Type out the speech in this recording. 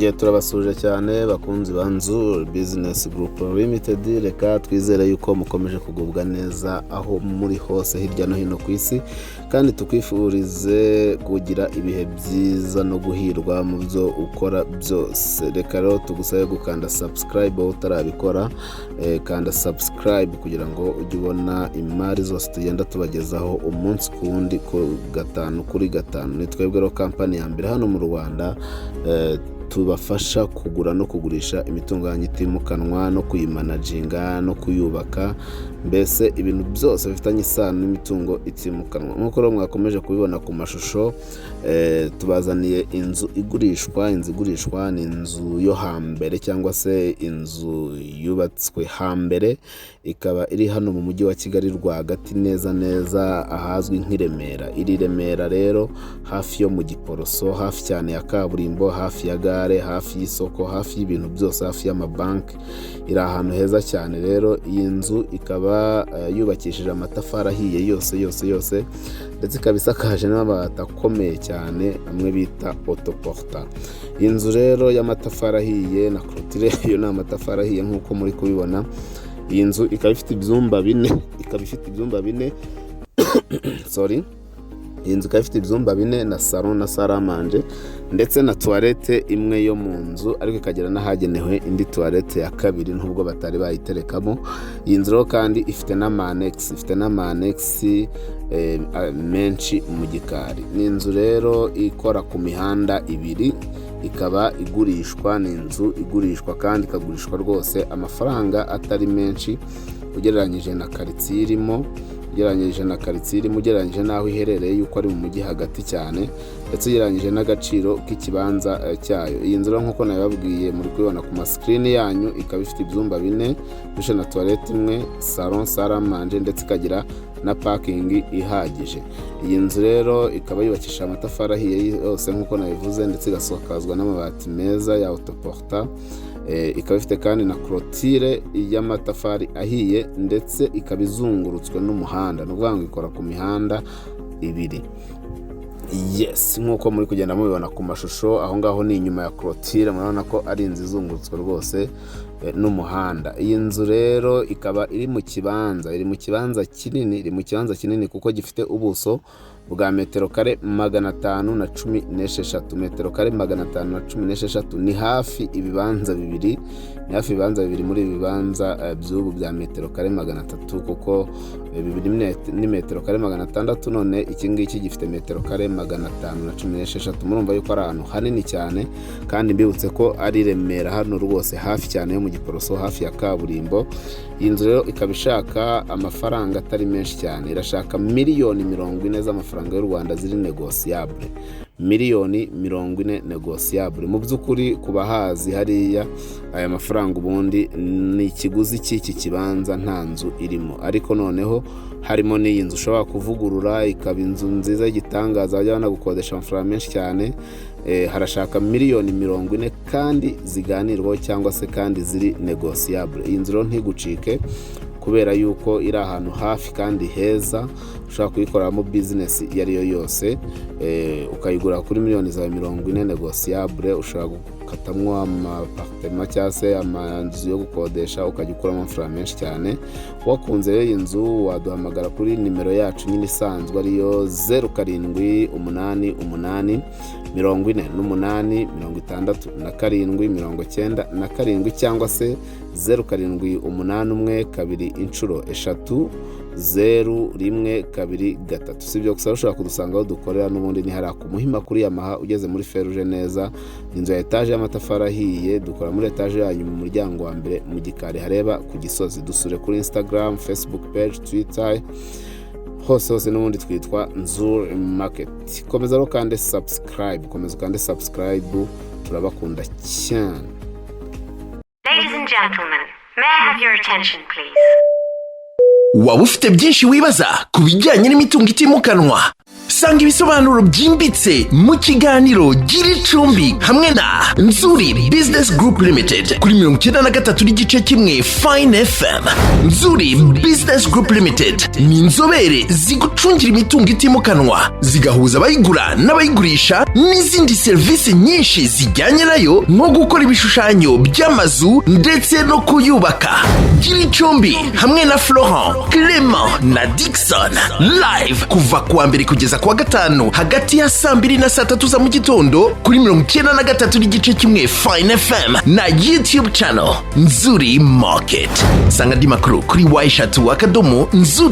Turongeye turabasuhuje cyane, bakunzi ba Nzu Business Group Limited. Reka twizere yuko mukomeje kugubwa neza aho muri hose hirya no hino ku isi, kandi tukwifurize kugira ibihe byiza no guhirwa mu byo ukora byose. Reka rero tugusabe gukanda subscribe wowe utarabikora. Kanda subscribe kugira ngo ujye ubona imari zose tugenda tubagezaho umunsi ku wundi, ku gatanu kuri gatanu. Ni twebwe rero kampani ya mbere hano mu Rwanda tubafasha kugura no kugurisha imitungo yanyu itimukanwa, no kuyimanaginga no kuyubaka, mbese ibintu byose bifitanye isano n'imitungo itimukanwa. Nk'uko rero mwakomeje kubibona ku mashusho, tubazaniye inzu igurishwa. Inzu igurishwa ni inzu yo hambere cyangwa se inzu yubatswe hambere, ikaba iri hano mu Mujyi wa Kigali rwagati neza neza ahazwi nk'i Remera. Iri Remera rero hafi yo mu Giporoso, hafi cyane ya kaburimbo, hafi ya gare, hafi y'isoko, hafi y'ibintu byose, hafi y'amabanki. Iri ahantu heza cyane. Rero iyi nzu ikaba yubakishije amatafari ahiye yose yose yose, ndetse ikaba isakaje n'amabati akomeye cyane amwe bita autoportant. Iyi nzu rero y'amatafari ahiye na clôture yo ni amatafari ahiye nk'uko muri kubibona. Iyi nzu ikaba ifite ibyumba bine, ikaba ifite ibyumba bine, sorry. Iyi nzu ikaba ifite ibyumba bine na salon na salle à manger, ndetse na toilette imwe yo mu nzu, ariko ikagira n'ahagenewe indi toilette ya kabiri nubwo batari bayiterekamo. Iyi nzu rero kandi ifite n'ama annexe, ifite n'ama annexe menshi mu gikari. Ni inzu rero ikora ku mihanda ibiri, ikaba igurishwa. Ni inzu igurishwa kandi ikagurishwa rwose amafaranga atari menshi ugereranyije na karitsiye irimo, ugereranyije na karitsiye irimo, ugereranyije n'aho iherereye yuko ari mu mujyi hagati cyane, ndetse ugereranyije n'agaciro k'ikibanza cyayo. Iyi nzu rero, nk'uko nabibabwiye, muri kubibona ku ma screen yanyu, ikaba ifite ibyumba bine, douche na toilette imwe, salon, salle à manger, ndetse ikagira na parking ihagije. Iyi nzu rero ikaba yubakishije amatafari ahiye yose nk'uko nabivuze, ndetse igasakazwa n'amabati meza ya autoportant. Ikaba ifite kandi na clôture y'amatafari ahiye, ndetse ikaba izungurutswe n'umuhanda, ni ukuvuga ngo ikora ku mihanda ibiri. Yes, nk'uko muri kugenda mubibona ku mashusho aho ngaho ni inyuma ya clôture, murabona ko ari inzu izungurutswe rwose n'umuhanda. Iyi nzu rero ikaba iri mu kibanza, iri mu kibanza kinini, iri mu kibanza kinini kuko gifite ubuso bwa metero kare 516. Metero kare 516 ni hafi ibibanza bibiri, ni hafi ibibanza bibiri muri ibi bibanza by'ubu bya metero kare 300, kuko bibiri ni metero kare 600, none iki ngiki gifite metero kare 516. Murumva yuko ari ahantu hanini cyane. Kandi mbibutse ko ari Remera hano rwose, hafi cyane yo mu Giporoso, hafi ya kaburimbo. Iyi nzu rero ikaba ishaka amafaranga atari menshi cyane, irashaka miliyoni 40 z'amafaranga y'u Rwanda ziri négociable, miliyoni 40 négociable. Mu by'ukuri ku bahazi hariya, aya mafaranga ubundi ni ikiguzi cy'iki kibanza nta nzu irimo, ariko noneho harimo n'iyi nzu ushobora kuvugurura ikaba inzu nziza y'igitangaza, bajya banagukodesha amafaranga menshi cyane. Harashaka miliyoni 40 kandi ziganirwaho cyangwa se kandi ziri négociable. Iyi nzu rero ntigucike, kubera yuko iri ahantu hafi kandi heza ushobora kuyikoreramo business iyo ari yo yose. Ukayigura kuri miliyoni zawe 40 négociable, ushobora gukatamwo ama appartement cyangwa se amazu yo gukodesha, ukajya ukuramo amafaranga menshi cyane. Wakunze rero iyi nzu, waduhamagara kuri nimero yacu nyine isanzwe, ariyo 0788486797, cyangwa se 07813300123. Si ibyo gusa, ushobora kudusanga aho dukorera n'ubundi ni hariya ku Muhima kuri Yamaha, ugeze muri feruje neza, inzu ya etaje y'amatafari ahiye. Dukora muri etaje yanyu mu muryango wa mbere mu gikari hareba ku Gisozi. Dusure kuri Instagram, Facebook page, Twitter, hose hose n'ubundi twitwa Nzuri Market. Komeza rero kandi subscribe, komeza ukande subscribe, turabakunda cyane. Ladies and gentlemen, may I have your attention, please? Waba ufite byinshi wibaza ku bijyanye n'imitungo itimukanwa? Sanga ibisobanuro byimbitse mu kiganiro Gira Icumbi hamwe na Nzuri Business Group Limited kuri 93.1 Fine FM. Nzuri Business Group Limited ni inzobere zigucungira imitungo itimukanwa, zigahuza abayigura n'abayigurisha n'izindi serivisi nyinshi zijyanye nayo, nko gukora ibishushanyo by'amazu ndetse no kuyubaka. Gira Icumbi hamwe na Florent, Clement na Dixon, live kuva kuwa mbere kugeza kuwa gatanu, hagati ya saa 2 na saa 3 za mu gitondo, kuri 93.1 Fine FM na YouTube channel Nzuri Market. Sanga andi makuru kuri w 3.nzuri.rw.